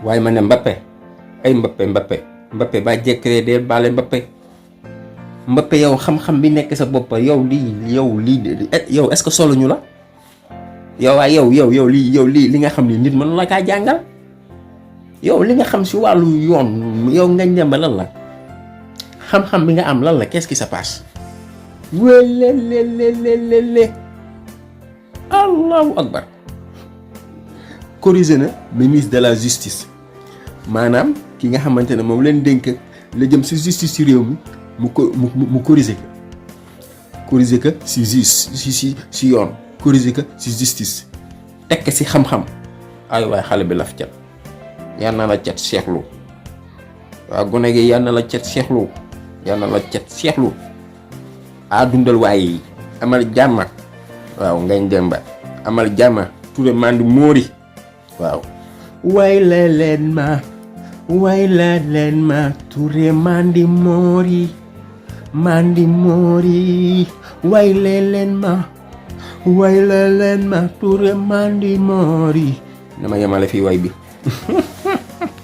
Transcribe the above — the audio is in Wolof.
waaye ma ne Mbappé ay Mbappé ba jekkee dee baale Mbappé yow xam-xam bi nekk sa bopp yow est-ce que solo ñu la yow waaye yow lii li nga xam ni nit mën la kaa jàngal yow li nga xam si wàllu yoon yow ngañ dem ba lan la xam-xam bi nga am lan la qu'est-ce qui se passe wélélélélélé allahu akbar corrigé na ministre de la justice maanaam ki nga xamante ne moom leen dénk la jëm si justice ci réew mi mu corrigé ko si yoon corrigé ko si justice tekk si xam-xam ay waay xale bi laf cat yal na la cat seexlu waaw gone gi yal na la cat seexlu dundal waaye amal jàmma waaw ngañ demba amal jàmma Touré mandi móori waaw way la leen ma Touré mandi móori way la leen ma Touré mandi móori dama yemale fii way bi